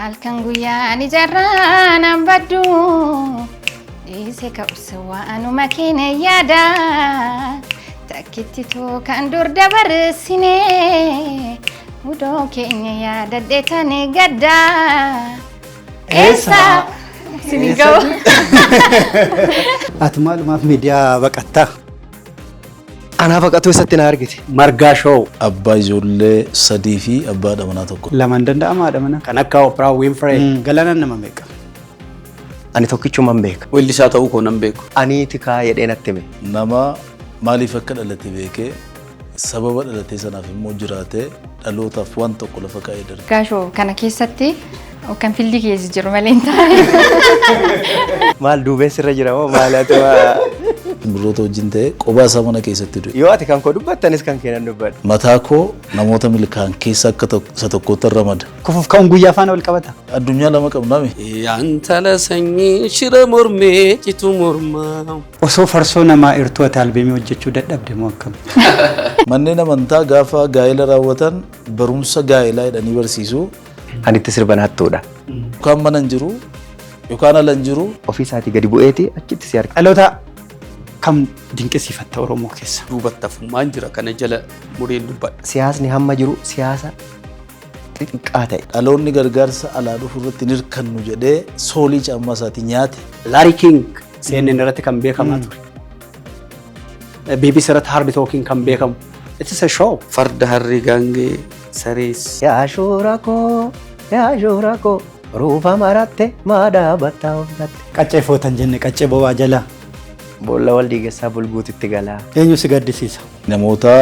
Halkan guyyaa ani jarraan an baddu dhiise ka'us waanuma keenya yaada takkitti too kan dur dabarsine hudoo keenya yaadadhe tani gadda. Eessa? Isin ga'u. Ati maalumaaf miidiyaa baqattaa? Anaa baqatuu eessatti na argite? Margaa Show. Abbaa ijoollee sadii fi abbaa haadha manaa tokko. Lamaan danda'ama haadha manaa? Kan akka Oprah Winfrey. Galaanaan nama meeqa? Ani tokkichuman beeka. Weellisaa ta'uu koo nan beeku. Ani tikaa jedhee natti hime. Nama maaliif akka dhalate beekee sababa dhalatee sanaaf immoo jiraatee dhalootaaf waan tokko lafa kaa'ee darbe. Gaashoo kana keessatti kan fildii keessa jiru malee hin taane. Maal duubeen sirra jira moo maal ati waa? Simbirroota wajjin ta'ee qobaa isaa mana keessatti du'e. Yoo ati kan koo dubbattanis kan kee nan dubbadha. Mataa koo namoota milkaa'an keessa akka isa tokkootti ramada. Kufuuf ka'uun guyyaa faana wal qabata. Addunyaa lama qabnami. Yaantala sanyii shira mormee citu mormaa. Osoo farsoo namaa irtuu ati albeemii hojjechuu dadhabde moo akkam? Manneen amantaa gaafa gaa'ela raawwatan barumsa gaa'elaa jedhanii barsiisu. Ani itti sirban hattuudha. Yookaan mana hin jiru yookaan ala hin jiru. Ofii isaatii gadi bu'eeti achitti si arga. Dhaloota kam dinqisiifatta Oromoo keessa? Duubatti hafummaan jira kana jala mureen dubbadha. Siyaasni hamma jiru siyaasa xixiqqaa ta'e. Dhaloonni gargaarsa alaa dhufu irratti hin hirkannu jedhee soolii caammaa isaatii nyaate. Larry King CNN irratti kan beekamaa ture. BBC irratti Hard Talking kan beekamu. It is a show. Farda harree gaangee sarees. Yaa shoora koo yaa shoora koo ruufa maratte maa dhaabatta of gatte. Qaccee footan jenne qaccee bobaa jalaa. Boolla wal diigessaa bulguutitti galaa. Eenyu si gaddisiisa? Namoota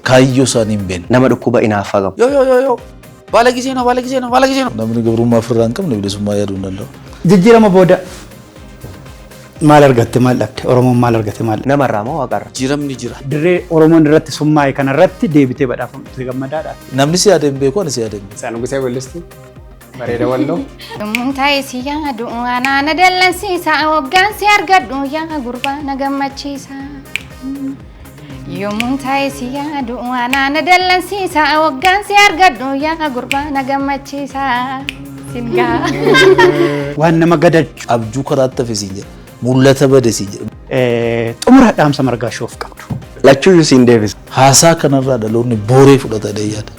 kaayyoo isaanii hin beekne. Nama dhukkuba inaaffaa qabu. Yoo yoo yoo yoo baala gisee no baala gisee no baala gisee no. Namni gabrummaa ofirraa hin qabne bilisummaa yaaduu hin danda'u. Jijjiirama booda maal argatte maal dhabde? Oromoon maal argate maal dhabde? Namarraa moo waaqarraa? Jijjiiramni jira. Dirree Oromoon irratti summaa'e kanarratti deebitee badhaafamte gammadaadha. Namni si yaadee hin beeku ani si yaadee hin beeku. Isaan Nugusee weellistuu bareeda walloo. Yommuun taa'ee si yaadu anaa na dallansiisa waggaan si argadhu yaa gurbaa na gammachiisa. Yommuun taa'ee si yaadu anaa na dallansiisa waggaan si argadhu yaa gurbaa na gammachiisa. Singaa. Waan nama gadachu. Abjuu karaatti hafe siin jedha. Mul'ata bade siin jedha. Xumura dhaamsa Margaa Shoof qabdu. Lachuuyyuu siin deebisa. Haasaa kanarraa dhaloonni booree fudhata jedhee yaada.